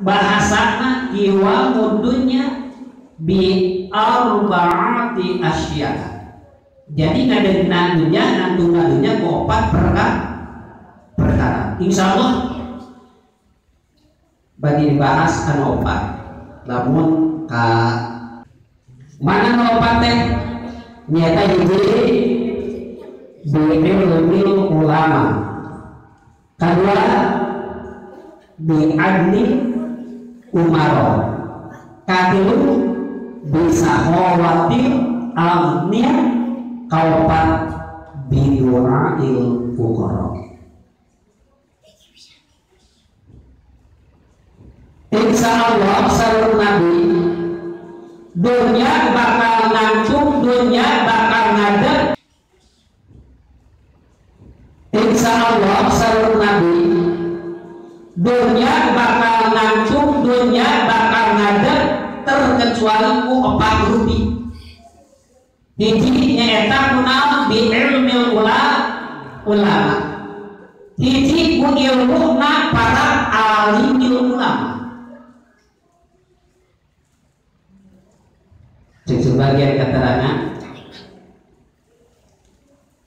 Bahasana qiwamud dunya bi arba'ati asya. Jadi ngadegna dunya nantungna dunya ku opat perkara. Insyaallah bagi dibahas anu opat. Lamun ka mana nu opat teh nyaeta hiji bi ilmil ulama, kedua bi adli umaro, katilu bisa khawatir aghnia, kaopat bi du'ail fuqara. Insyaallah saur Nabi dunya bakal nangtung, dunya bakal ngadeg. Insyaallah saur Nabi dunya bakal nangtung, dunya bakal ngadeg terkecuali ku opat rupi. Hiji nyaeta kunaon bi ilmil ulama. Hiji ku ilmuna para alimil ulama. Cek sebagian keterangan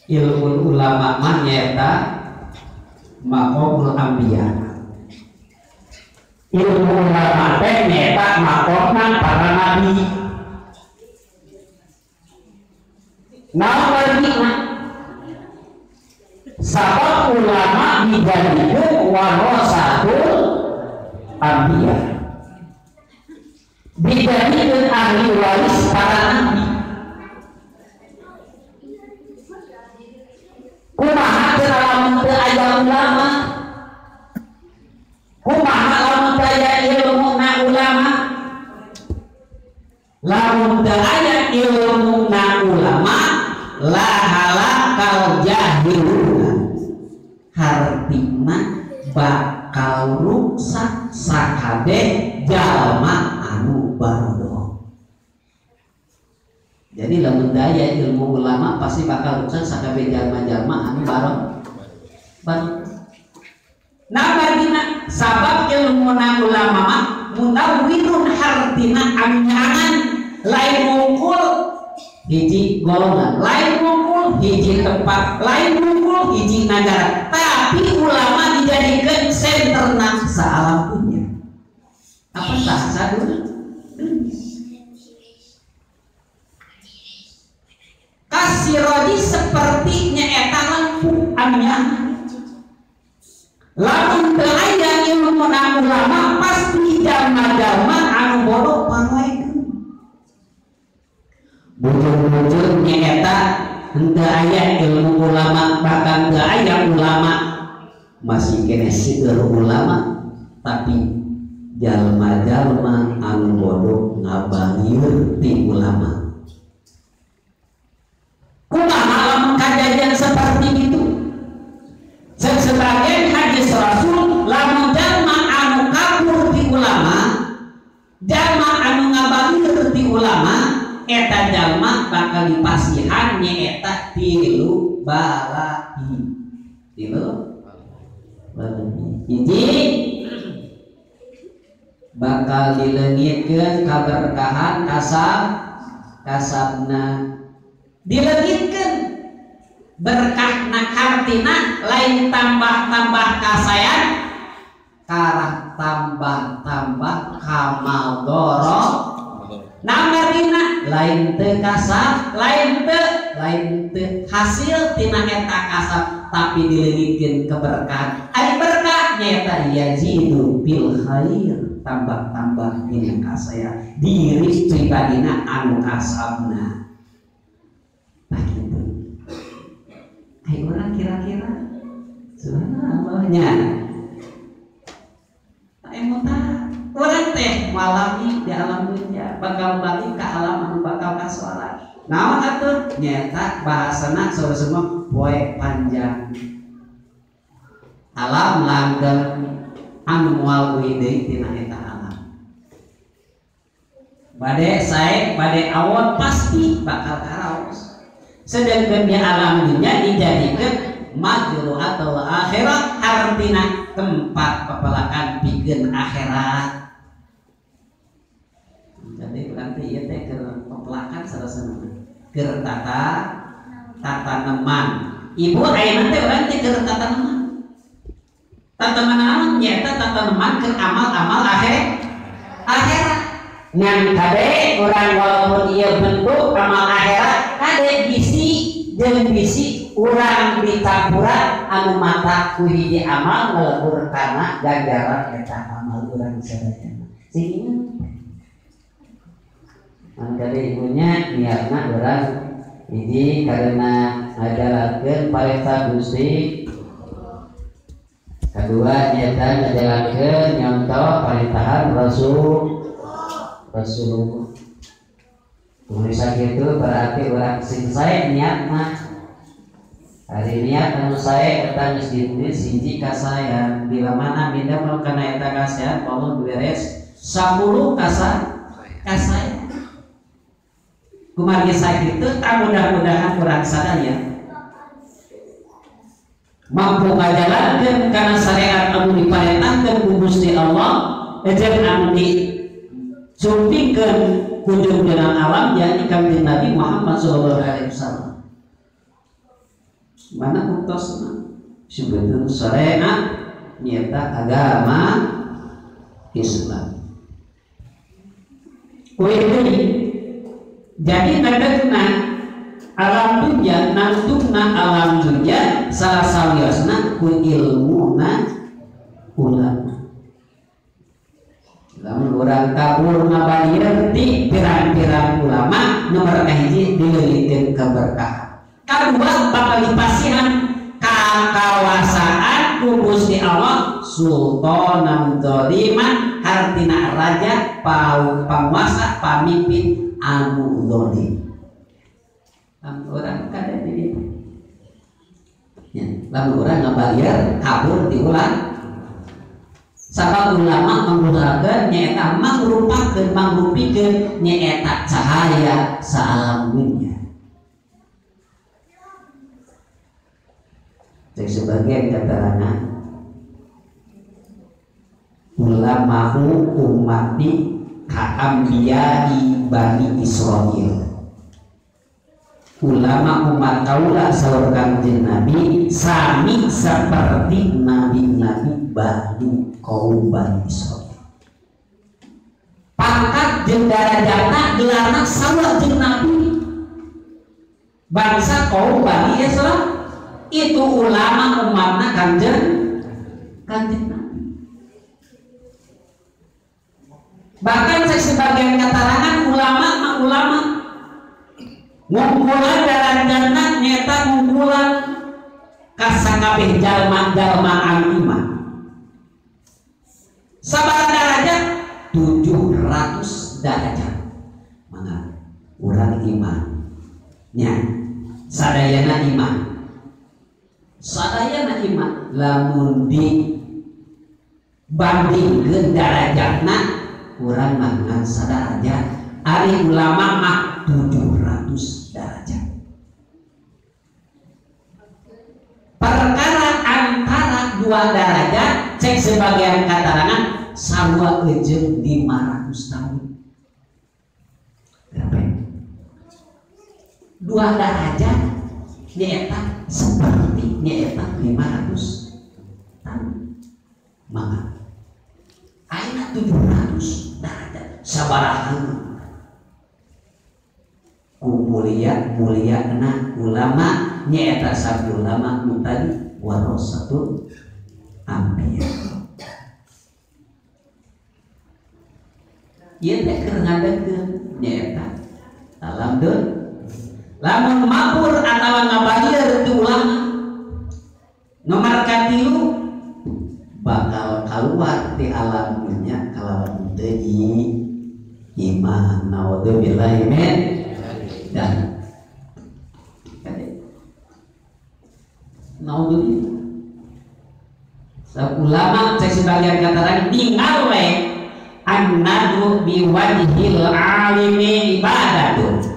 ilmu ulama mah nyaeta maqamul anbiya. Ilmu ulama teh nyaeta maqamna para nabi. Naon artina? Sabab ulama dijadikeun warasatul anbiya. Dijadikeun ahli waris para nabi. Kumaha teu lamun teu aya ulama? Kumaha lamun teu aya ilmuna ulama? Lamun teu aya ilmuna ulama la halakal jahiluna. Hartina bakal ruksak sakabeh jalma anu barodo. Jadi lamun daya ilmu ulama pasti bakal ruksak sakabeh jalma-jalma anu barodo. Nah artina sabab ilmu na ulama mah munawwirun hartina anu nyaangan, lain mungkul hiji golongan, lain mungkul hiji tempat, lain mungkul hiji negara, tapi ulama dijadikan senterna saalam dunia. Apa bahasa dulu? Kasirodi seperti nyaeta lampu anu nyaangan. Lamun teu aya ilmu ulama pasti jalma-jalma anu bodoh panoekeun. Bujur-bujur nyaeta henteu aya ilmu ulama, bahkan teu aya ulama masih keneh seueur ulama tapi jalma-jalma anu bodoh ngabangir ti ulama. Kumaha lamun kajadian seperti itu? Sebagian hadis Rasul lamun jalma anu kabur ti ulama, jalma anu ngabangir ti ulama, eta jalma bakal dipasihan nyaeta tilu balahi. Tilu balahi. Hiji bakal dileungitkeun kaberkahan kasabna. Dileungitkeun berkahna hartina lain tambah-tambah kasayan, karah tambah-tambah kamal doro. Namarina lain teu kasab, lain teu hasil tina eta kasab, tapi dileungitkeun keberkahan. Ari berkah nyaeta yazidu bil khair, tambah-tambah dina kasaya diri pribadina anu kasabna. Tah kitu. Ai urang kira-kira subhanallah nya. Tah urang teh malami di alam dunia bakal balik ke alam anu bakal kasuara. Naon atuh nyaeta bahasana semua poe panjang. Alam langgeng anu moal euy deui tina eta alam. Bade sae bade awon pasti bakal karaos. Sedangkan di alam dunia dijadikan majru'atul akhirat, artina tempat pepelakan pikeun pikeun akhirat. Jadi urang teh ieu teh keur pepelakan sarasana keur tata tataneman. Ibu ayeuna teh urang teh keur tataneman. Tataneman naon? Nyaeta tataneman keur amal-amal akhirat. Ngan kade urang walaupun ieu bentuk amal akhirat kade bisi jeung bisi urang ditampura anu mata ku hiji amal ngelebur kana ganjaran eta amal urang sadayana. Sing inget. Mangkade ibunya niatna urang hiji karena ngajalankeun parentah Gusti. Kedua nyata ngajalankeun nyontoh parentahan Rasulullah. Tulisan itu berarti urang sing sae niatna. Hari niat anu sae eta geus ditulis hiji kasaean. Bila mana midamel kana eta kasaean Allah beres 10 kasaean. Kumargi sakitu tah mudah-mudahan urang sadaya mampu ngajalankeun kana syariat anu diparentahkeun ku Gusti Allah jeung anu disumpingkeun ku junjungan alam yakni Kangjeng Nabi Muhammad sallallahu alaihi wasallam. Mana buktosna sebetulna syariat nyata agama Islam. Jadi nadekna alam dunya nangtungna alam dunya salah sawiosna ku ilmuna ulama. Lamun urang kabur ngabayar ti pirang-pirang ulama nomor kahiji dileuliteun keberkahan. Kadua bakal dipasihan kakawasaan ku Gusti Allah sultanan zaliman hartina raja panguasa pamimpin anu zalim. Lamun urang kada di dieu. Ya, lamun urang ngabayar kabur ti ulah. Sabab ulama manggunakeun nyaeta mangrupakeun mangrupikeun nyaeta cahaya saalam dunya. Cek sebagian keterangan ulama'u ummati ka'ambiyai bani Israil. Ulama umat kaula saur Kangjeng Nabi sami seperti nabi-nabi bani kaum Bani Israil. Pangkat jeung darajatna gelarna sarua jeung nabi bangsa kaum Bani Israil. Itu ulama umatna Kangjeng Nabi. Bahkan sebagian keterangan ulama mah ulama ngumpulan darajatna nyata ngumpulan kasakabeh jalma-jalma anu iman. Sabaraha darajat? 700 darajat. Mangga urang iman nya sadayana iman. Sadayana iman lamun dibandingkeun darajatna urang mah ngan sadarajat. Ari ulama mah 700 derajat. Perkara antara dua derajat cek sebagian keterangan sarua jeung 500 tahun. Berapa? Dua derajat nyaeta seperti nyaeta 500 tahun. Maka ayeuna 700 derajat sabaraha ku mulia mulia na ulama nyaeta sabi ulama nu tadi warasatul anbiya. Ieu teh keur ngadeukkeun nyaeta alam deun lamun mabur atawa ngabayeur ti ulama nomor katilu bakal keluar di alam dunya kalawan teu iman. Naudzubillahi min dan naudzubillah. Ulama cek sebagian kata tinggal we annadu biwajhil alimi ibadatu.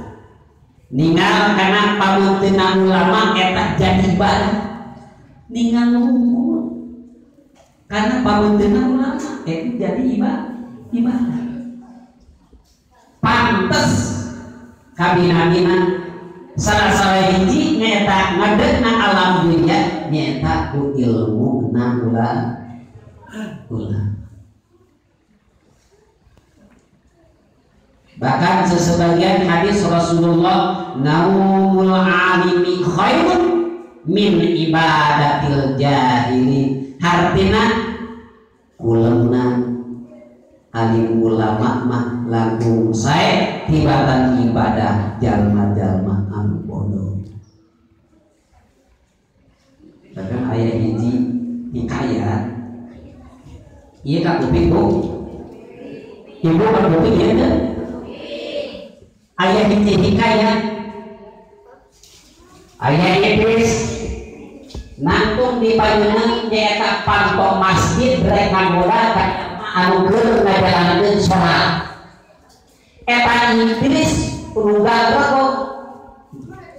Ningal kana pamunteuna ulama eta jadi ibadah. Ningal unggul karena pamunteuna ulama. itu jadi ibadah. Pantes kabina-bina salah-salah hiji nyaeta ngadegna alam dunya nyaeta ku ilmu na ulama. Bahkan sesebagian hadis Rasulullah naumul alimi khairun min ibadatil jahili. Hartina kulemna alim ulama mah langkung sae tibatan ibadah jalma-jalma anu bodoh. Bahkan aya hiji hikayat ieu ka kuping Bu. Ibu ka kuping ieu teh. Aya hiji hikayat aya iblis nangtung di payunan nyaeta panto masjid rek ngagoda ka anu keur ngajalankeun salat. Eta iblis runggal rokok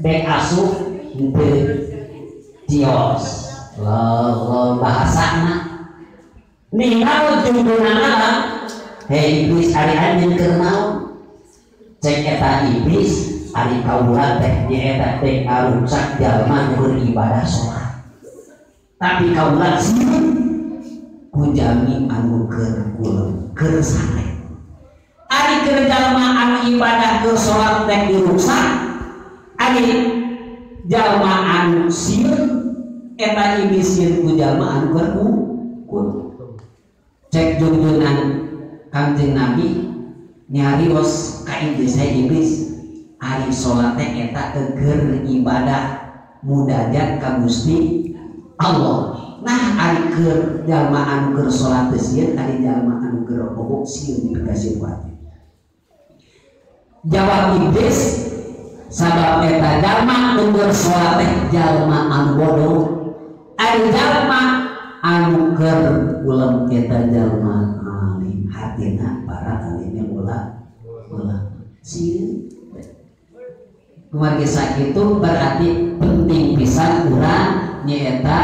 bek asup henteu cios. Lolo bahasana ninggal jundunana hei iblis ari anjeun keur naon? Cek eta iblis ari kaula teh nyaeta teh ngaruksak jalma nu ibadah salat. Tapi kaula sieun ku jami anu keur kulem keur sare. Ari keur jalma anu ibadah keur salat teh diruksak, ari jalma anu sieun eta iblis sieun ku jalma anu keur kulem. Cek jungjunan Kangjeng Nabi nyarios ka iblis, hei iblis ari salat teh eta keur ibadah mudajat ka Gusti Allah. Nah ari keur jalma anu keur salat teh sieun, ari jalma anu keur rokok sieun dipikasieun ku ati. Jawab iblis sabab eta jalma anu keur salat teh jalma anu bodoh, ari jalma anu keur ulem eta jalma alim. Hartina para alimnya ulama sieun. Kumargi sakitu berarti penting pisan urang nyaeta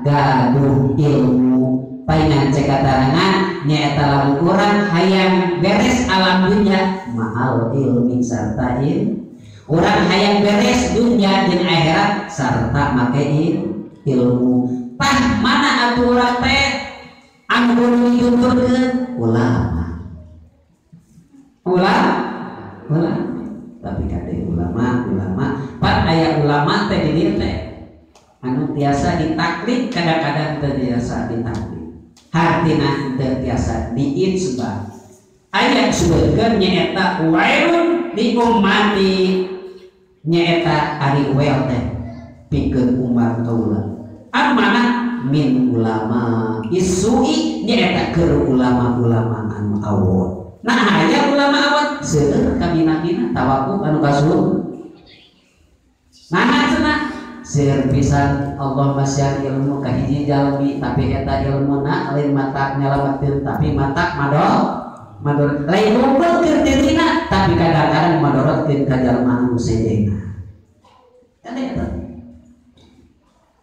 gaduh ilmu. Paingan cek katarangan nyaeta lamun urang hayang beres alam dunya ma'al ilmi sarta ilmu. Urang hayang beres dunya jeung akhirat sarta make ilmu. Tah mana atuh urang teh anu kudu dituturkeun? Ulama. Ulama. Tapi kade ulama pan aya ulama teh di dieu teh anu tiasa ditaklid, kadang-kadang teu tiasa ditaklid, hartina teu tiasa diitsbah. Aya disebutkeun nyaeta wailun li ummati, nyaeta ari wail teh pikeun umat kaula. Anu mana min ulama isui nyaeta keur ulama-ulama anu awon. Nah aya ulama awon seueur kabina-bina tawakuf anu kasuhun. Nah cenah seueur pisan Allah masihan ilmu ka hiji jalmi, tapi eta ilmuna lain matak nyalametkeun tapi matak mador lain ngumpulkeun dirina tapi kadang-kadang madorotkeun ka jalma anu sejenna. Kan eta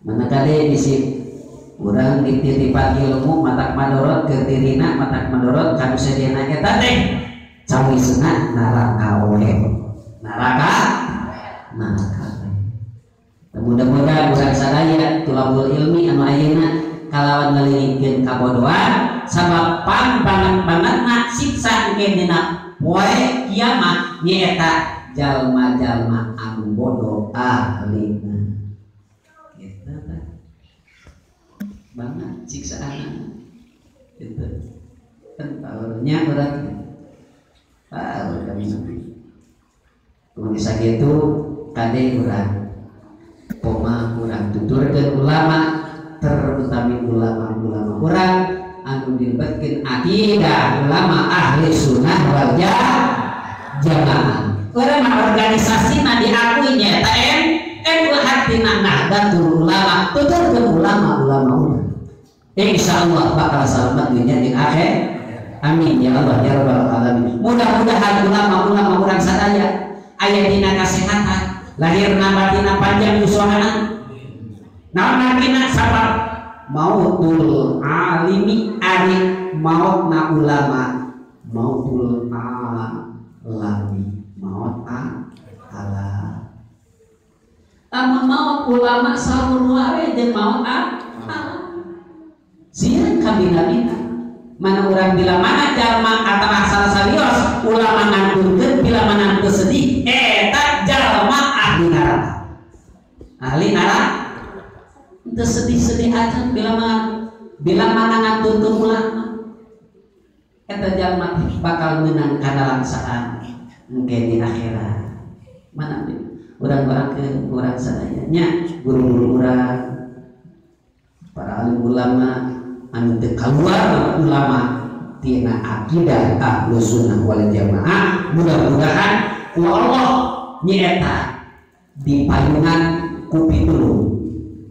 mana kade bisi urang dititipan ilmu matak madorot ke dirina matak madorot ka nu sejenna eta teh cawisna neraka we. Neraka neraka. Mudah-mudahan urang sadaya tulabul ilmi anu ayeuna kalawan ngalingkeun kabodohan sabab pang banget-bangetna siksa engke dina poe kiamat nyaeta jalma-jalma anu bodoh ahlina. Gitu tah. Banget siksaan gitu. Kan powernya berarti power kami kudu bisa gitu kade urang koma urang tuturkeun ulama terutami ulama-ulama urang anu dilebetkeun akidah ulama ahli sunnah wal jamaah. Urang organisasina diakui nyaeta NU hartina Nahdlatul Ulama tuturkeun ulama-ulama urang. Insyaallah bakal selamat dunia jeung akhir. Amin ya Allah ya rabbal alamin. Mudah-mudahan ulama-ulama urang sadaya aya dina kasehatan, lahirna batinna panjang yuswana. Naon artina sabab mautul alimi ari mautna ulama mautul alami maut ala. Lamun maut ulama sarua we jeung maut ala. Sieun kabina-bina. Mana urang bila mana jalma atawa salah-salios ulama ngantunkeun bila mana teu sedih eta jalma ahli neraka. Ahli neraka teu sedih-sedih aja bila mana ngantunkeun ulama eta jalma bakal meunang kana langsaan engke di akhirat. Mana urang doakeun urang sadaya nya guru-guru urang para alim ulama anu teu kaluar ulama tina akidah Ahlus Sunnah wal Jamaah mudah-mudahan ku Allah nyaeta di payungan ku pitulung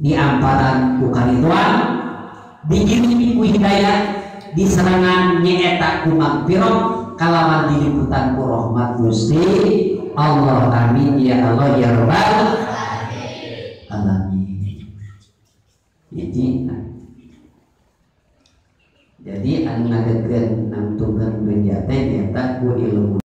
di amparan ku karituan digiring ku hidayah di serangan nyaeta ku magfirah kalawan diliputan ku rahmat Gusti Allah. Amin ya Allah ya Rabbal alamin. Jadi anu ngadegeun nangtungkeun dunya teh nyaeta ku ilmu.